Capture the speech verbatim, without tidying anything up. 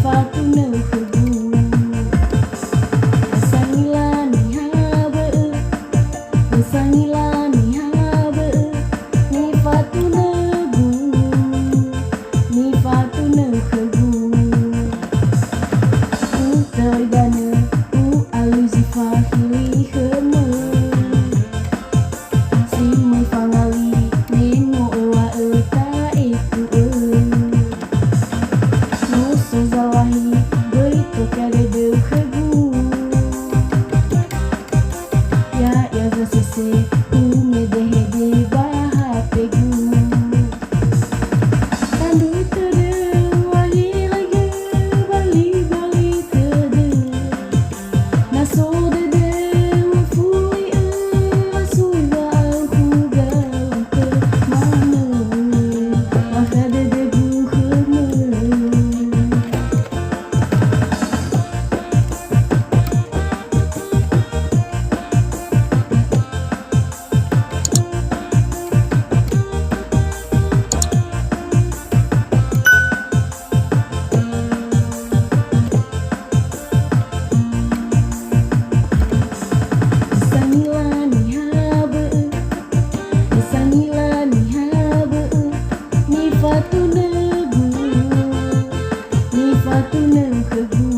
Fatunö khögu. Sangila niha bö'ö, sangila niha bö'ö, nifatunögu, nifatunö khögu. Utöi danö, u'alui zi fahili khömö. Si möi fangali, me no öŵa'ö ta'etu'ö. No so zalahi, böi toka dödöu khögu. Ya'ia zasese, humedehede ba hapegu. Tandu tödö, wahilagö, bali-bali tödö. Na so dödö, ufuli'ö, asui wa'aukhu gaukö manö, bakha dödögu khömö. Sangila niha bö'ö, sangila niha bö'ö, nifatunögu, nifatunö khögu.